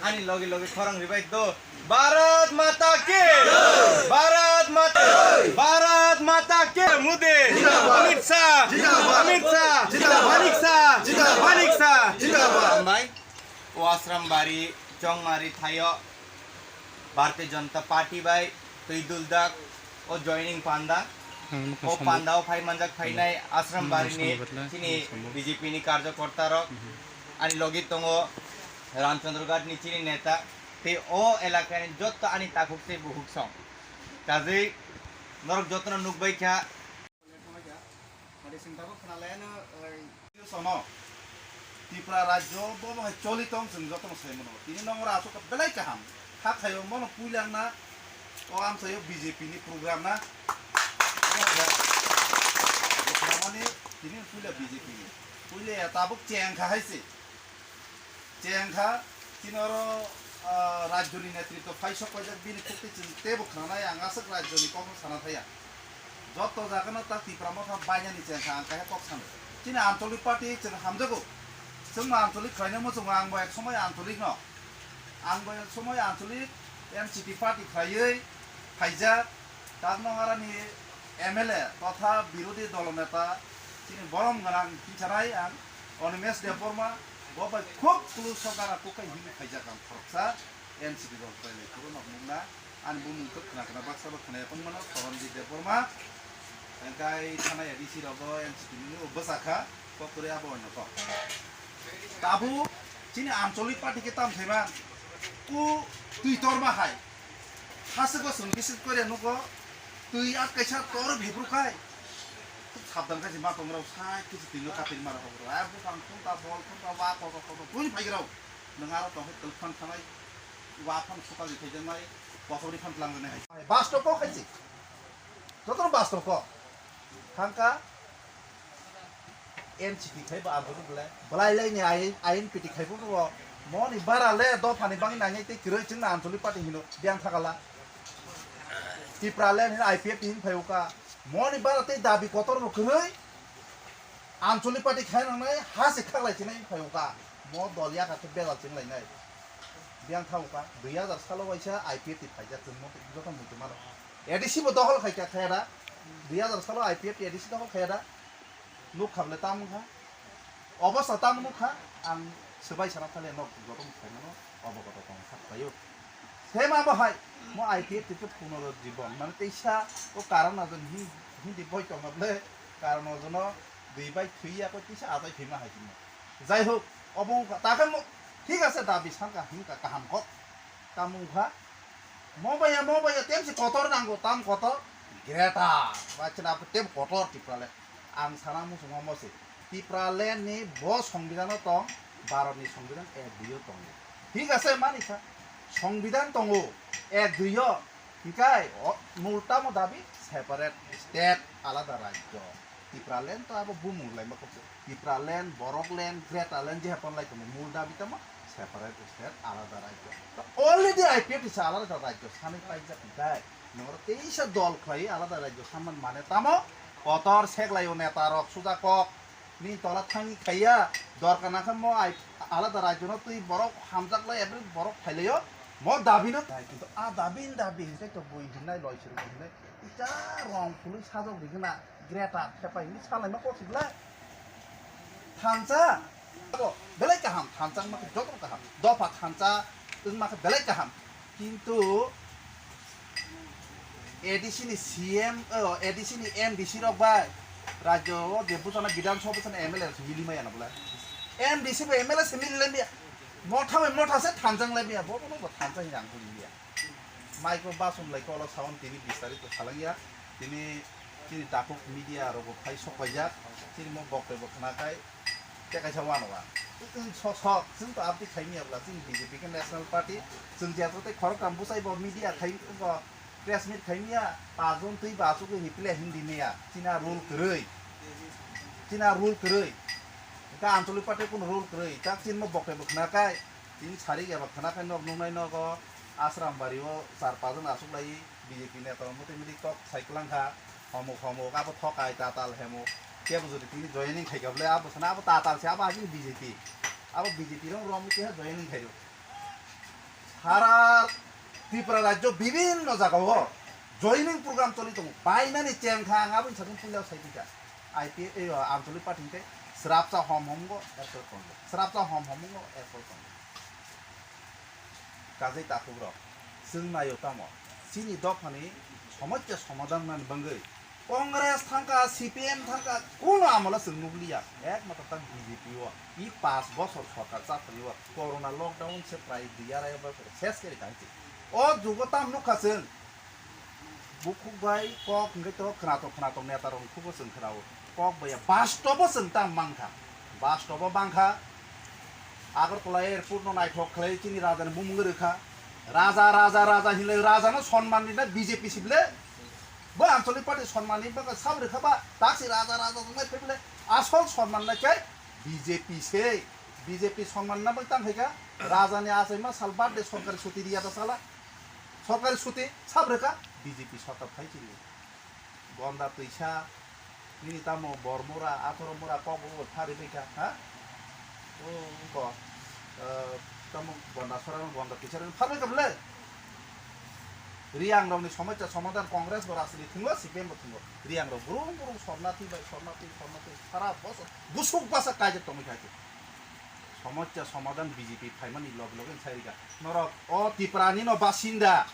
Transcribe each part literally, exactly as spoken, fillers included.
Ani logi logi khorang ribai do. Bharat Mata ki! Bharat Mata! Bharat Mata ki! Modi! Amit Shah! Amit Shah! Manik Shah! Manik Shah! Hambai. O Ashram Bari, Chongmari thaio Bharatiya Janata Party bai twi duljak o joining panda. O panda o phai manjak phainai Ashram Bari ni chini B J P ni karjakorta rok. Ani logi tongo Ramchandra Ghat ni chini neta. Tei o elaka ni jotto ani takhuk tei bukhuk song. Kajei norok jotto no nukbai kha. Hadi sing tabuk khna laya no, oi, sono. Tripura rajyo bo bo hai choli tong chwng joto no sai mano. Tini nong ora asuk belai kaham. Kha khayo mono puilangna o amsayo B J P ni program na. Mani tini puila B J P ni. Puila ya tabuk cheng kha hai se. Cheng kha, chini oro, ah, rajyoni netritwo phai sok paijak, bini khukti chwng teibo khwnanai, ang aswk rajyoni kokno sana thaya. Jotto jagano ta Tipra Motha bainani cheng kha, ang kaisa kok sano. Chini ancholik party chwng hamjago. Chwngno ancholik khlaina muchungo, ang bo ek somoi ancholikno. Ang bo ek somoi ancholik M C T party khlaiwi phaijak. Tabuk nong arani M L A totha birodhi dolo neta chini borom gwnang hinsarai ang Animesh Debbarma, bo bai khub close o gana kukai himwi khaijak ang khoroksa N C P dol kwlailai phuru nok nukna ani bumung khe khna khna baksa bo khna yakung mano Soronjit Debbarma, hwnkhe thana A D C rogo N C P ni o bwsa kha kok kwrwi abo onno kok. Tabuk chini ancholik party khe tam thaiman o twi torma hai. Haswk bo chwng visit kore nugo, twi at kaisa tor bhiphru khai. Khub sabdan khai se ma tong rok sai kisi twi no katin ma rok rok. Ai buphang phunta bol phunta wa kotor kotor twi phai rok. Nwng aro tong khe twlphang thanai wa phang suka di khai janai kotor di phang tlang janai hai. Bas to kok khai se. Joto bas to kok. Thangka N C P khai bo andolon belai. Belai lai ni I N P T khai bo bo. Moni bara le dopha ni bangni nangnai tei kwrwi chwngno ancholik party hino biyang thakala. Tipra le hino I P F T hin phai uka. Moni bara tei dabi kotor bo kwrwi ancholik party khai nangnai ha se khaklai chinai phai uka. Mo dol yakha khe bejal chwng lainai. Biyang tha uka. Dui hajar salo waisa I P F T phaijak chwng mo joto muitu mano. A D C bo dohol khai kha khaya da. Dui hajar salo I P F T A D C dohol khaya da. Nuk kha bole tam wngkha. Obostha tam nuk kha. Ang swbai sana thale nok joto mukhai mano. Obo koto tong sak paio. Sema bo hai. Mo I P F T khe punoro jibon. Mane teisa o karon ajon hin-, hindi boi tong bole. Karon ajono dui bai thwi ya ko teisa ajai thwima hai timo. Jai hok. Obo wngkha. Ta khe mo, thik ase dabi sanka hinkha kaham kok. Tamo wngkha. Mo baiya, mo baiya, temsi kotor nango, tam kotor? Greater. Ba chwla tem kotor Tipra le. Ang sana muchungo mo se. Tipra le ni bo songbidano tong, Bharat ni songbidan ek dui o tongo. Thik ase, mani kha. Songbidan tongo, ek dui o. Hikai, o, mul tamo dabi, separate state, alada rajyo. Tipraland to abo bumung laima kok se. Tipraland, Borokland, Greaterland je hapon lai tongmo mul dabi tamo separate state alada rajyo. To already I P F T se alada rajyo sanwi paijak dai. Noro teisa dol khlai alada rajyo sanman mane tamo kotor seklai o neta rok suja kok. Ni tola thangwi khaiya dorkar nangkha mo ai alada rajyo no twi borok hamjak lai every borok phailai o mo dabi no. Kintu a dabi dabi hinkai to bui hinai loi siri hinai ita rong phului sajok ri gana. Greater thepai hinwi salaima kok sibla. Thansa. Abo belai kaham, thansa wngma khe joto kaham. Dopha thansa wngma khe belai kaham. Kintu A D C ni C M, o, A D C ni M D C rok bai rajyo o je bujana Bidhan Sabha bujana M L A rok se mili maya na bwla. M D C bai M L A se mili lai maya. Motha bai motha se thansa wng lai maya. Bo bono bo thansa hinwi ang buli maya. Maiko basum lai kolo saon tini bis tarik to salangya. Tini chini takhuk media rogo phai sok paijak. Chini mo boktoi bo khna khai tei kaisa wano wa. Chwng sok sok, chwng to abdi khai miya bwla, chwng B J P khe National Party, chwng je tei khoroktham bwsai bo media khai bo press meet khai miya, pajon twi ba asuk ni play hindi miya. China rule kwrwi. China rule kwrwi. Ka Anchalik Party kuno rule kwrwi. Tak chini mo boktoi bo khna khai. Tini sarik eba khwna khe nok nuknai nogo Ashram Bari o char pajon asuk lai B J P neta rok mwtwi mwtwi kok sai kwlang kha, homuk homuk abo thokai tatal hemuk. Kebo jodi tini joining khai kha bwle abo sana abo tatal se abo agini B J P. Abo B J P rok romwi keha joining khai rw. Sara Tripura rajyo bibhinno jagao joining program choli tongo. Bainani cheng kha ang aboni sakni puila sai kha. I P F, eh, Anchalik Party hwnkhe srapsa hom hom go, erpore tongo. Srapsa hom hom go, erpore tongo. Kajai takhuk rok, chwng naio tamo. Chini dophani somosya somadhan nani bagwi Congress thangkha, C P M thangkha, kuno amolo chwng nukliya. Ekmatro ta B J P o, i paanch bosor sorkar chathani o, corona lockdown se prai dui arai bosor ses khe rikha hinwi. O jugo tam nukha chwng. Bukhuk bai kok hwnkhe to khwnatok khwnatok neta rok khubo chwng khwnao. Kok bai ya bastobo chwng tam mankha. Bastobo bangkha. Agartala airport no naithok khlai chini raja ni bumung rwkha. Raja, raja, raja hinlai raja no sonman rina B J P sible. Bo Anchalik Party sonman ni baka sab rwkha ba taksi raja, raja tongnai phai bole asol sonman nai khe B J P se. B J P sonman na bai tang khaika. Raja ni achaima sal birthday sorkari suti riya ta sala. Sorkari suti sab rwkha B J P sorkar phai chini. Gonda twisa, nini tamo bor mura, athoro mura, kok bo phari phai kha, ha? O, ko, eh, tamo gonda sora, gonda twisa rok pharbai kha bole? Riyang rokni somosya somadhan Congress bo rajniti thwngo, C P M bo thwngo. Riyang rok brum brum sorna thwi bai, sorna thwi, sorna thwi, sara bosor busuk basa kaijak tongwi kha. Somosya somadhan B J P phaimani loge loge sai rikha. Norok o Tripura ni no basinda.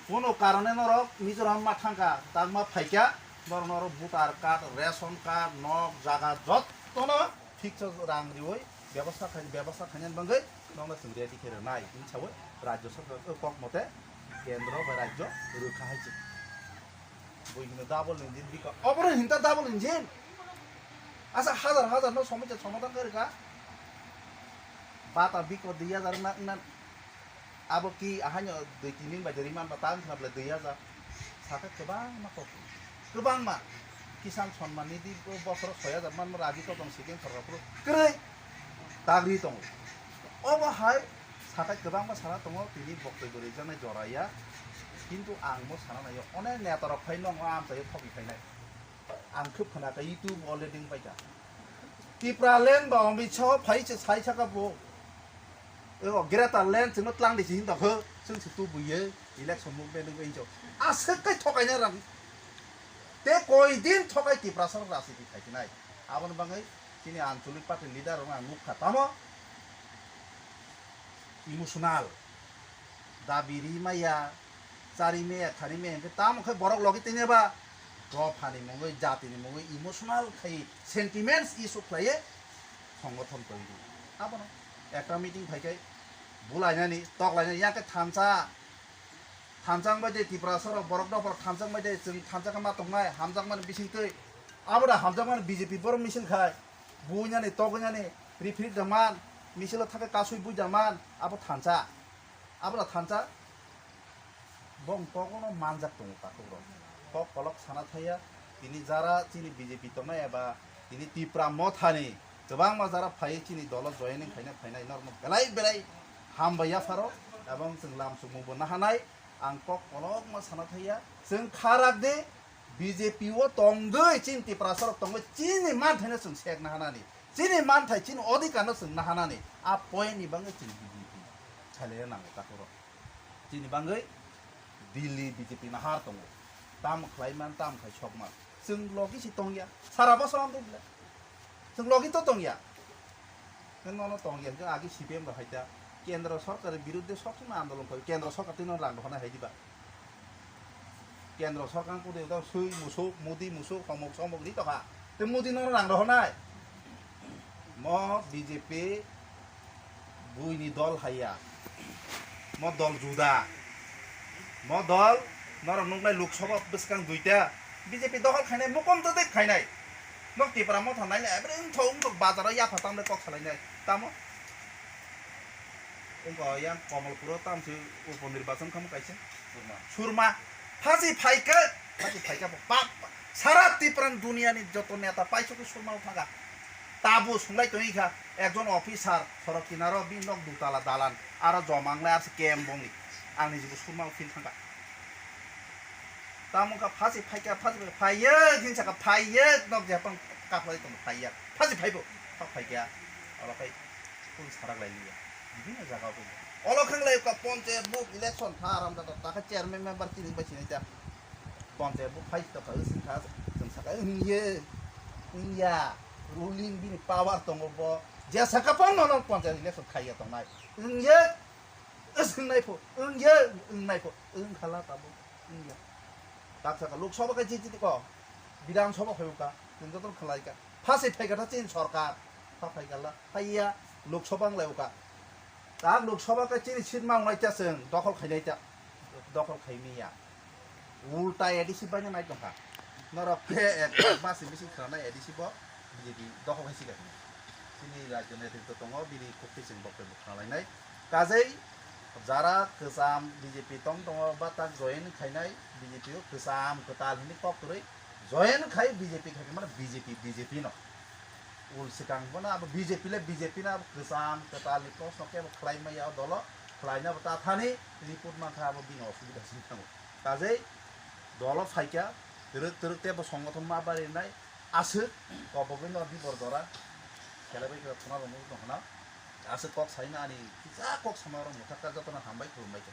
Kuno karone norok Mizoram ma thangkha, tangma phaikha, norok norok voter card, ration card, nok, jaga jottono thik se rang riwi bebostha khai, bebostha khainani bagwi nokno chwng ready khe rwnai hinwi sawi rajyo sorkar kok mote kendro bai rajyo rwkha hai se. Buini double engine bika, oboro hinta double engine. Asa hajar hajar no somosya somadhan khe rwkha. Bata biko dui hajar na, na, abo ki ahaino dui tin din bai de riman ba tang khna bole dui hajar. Sakhe kwbangma kok. Kwbangma. Kisan Samman Nidhi bo bosoro soi hajar manma raji to tong sikin sorkar phuru. Kwrwi. Tagri tongo. Obo hai sakhe kwbangma sana tongo tini boktoi bo rijak nai jora ya. Kintu ang bo sana nai onek neta rok phai nong amchai thokwi phainai. Ang khub khna kha YouTube already wng paikha. Tipraland ba Amit Shah phai se sai saka bo. Ego Greater Land chwngno tlang di se hin dokho. Chwng se tu buye election movement wng injo. Aswk kai thokaina rang. Te koi din thokai Tiprasa rok rajniti khai khnai. Aboni bagwi chini Anchalik Party leader rok ang nukha tamo emotional. Dabi ri maya, chari maya, khani maya, hingke tamo khe borok logi tini ba, dophani mungwi, jatini mungwi, emotional khai, sentiments issue khlaiye, songothon tongwi di. Abono ekta meeting phaikai, bulainani, toklainani, yakhe thansa, thansa wngbai de Tiprasa rok, borok dophar thansa wngbai de, chwng thansa khe ma tongnai, hamjakmani bisingtwi, aboda hamjakmani B J P borok misil khai, buinani, togwinani, rifrik da man, misilo thakhe kasui bui da man, abo thansa. Abla thansa bong kogono manjak tongo takhuk rok. Kok kolok sana thaya, tini jara chini B J P tongnai eba tini Tipra Mothani kwbangma jara phai chini dolo joining khaina phainai norokno belai belai hambai yapharo ebong chwng lam chukmungbo nahanai. Ang kok kolokma sana thaya, chwng kharak de B J P o tongwi chini Tiprasa rok tongwi chini manthaino chwng sekna hanani, chini manthai chini odhikarno chwng nahanani a point ni bagwi chwng B J P. Salai nango takhuk rok. Chini bagwi Delhi B J P nahar tongo. Tamo khlai man, tamo khai sok man. Chwng logi si tongya. Sara bosor ang tongya. Chwng logi to tongya. Chwng nono tongya. Chwng agi C P M rok hai ta. Kendro sorkar ni birudde sok chwng andolon khai. Kendro sorkar tino rang rohonai hai diba. Kendro sorkar kudui uda sui musuk, Modi musuk, homok somok ri tokha. Te Modi no rang rohonai. Mo B J P buini dol haiya. Mo dol juda. Mo dol norok nuknai Lok Sabha bwskang duita. B J P dohor khainai, mukom todek khainai. Nok Tipra Motha nainai, every wngthok wngthok bazaro yapha tamle kok salainai. Tamo? Wngkha yang Kamalpuro tamsi upo nirbachon khamu kaisa. Surma. Surma. Phasi phaikha. Phasi phaikha bo. Bap. Sara Tipran duniani joto neta paisukhe Surma thangkha. Tabu sunglai tongikha. Ekjon officer. Sorok kinaro bini nok dutala dalan. Aro joma wnglai arsi kem bongni. Ang niji bo Surma feel thangkha. Tamo wngkha phasi phaikha, phasi phaikha. Phaiya, hini sakha phaiya. Nok jepang kaplai tongo phaiya. Phasi phaibo. Phak phaikha. Oro khai. Kung sarak lai liya. Bibhinno jaga o tongo. Olo khanglai ka ponchayat buk election tha aram da ta kha chairman member chini bai chini ta. Ponchayat buk phai ta kha sing kha sing sa ka ung ye ung ya ruling bini power tongo bo. Je saka pon no ponchayat election khai ya tongnai. Ung ye ung nai pho ung ye ung nai pho ung khala ta bo ung ya. Tak saka Lok Sabha ka chini ko Bidhan Sabha khai ka. Ung joto khalai ka. Phasai phai ka ta chini sarkar. Pha phai ka la. Phai ya Lok Sabha nglai ka. Tak Lok Sabha ka chini seat ma wngnai ta chwng dokhol khainai ta dokhol khaimaya. Ulta A D C baina nai tongkha. Norok khe ek masi bisi khwnanai A D C bo B J P dokhol khai sika. Chini rajyo netritw tongo bini khukti chwng bokhe bwkhwna lainai. Kajei jara kwcham B J P tong tongo ba tak join khainai B J P o kwcham kwtal hinwi kok kwrwi join khai B J P khai mano B J P B J P no. Ul swkang bono abo B J P le B J P no abo kwcham kwtal ni proshno kebo khlai maya o dolo khlai na bo ta thani report mankha abo bini osubida sing thango. Kajei dolo phaikha twrwk twrwk tebo songothon ma barinai aswk kobogwi no dibor jora khelaibai khe thona rwngwi tongkhana aswk kok saina ani kisa kok sama rok mwthakka jotono hambai khulumbai kha.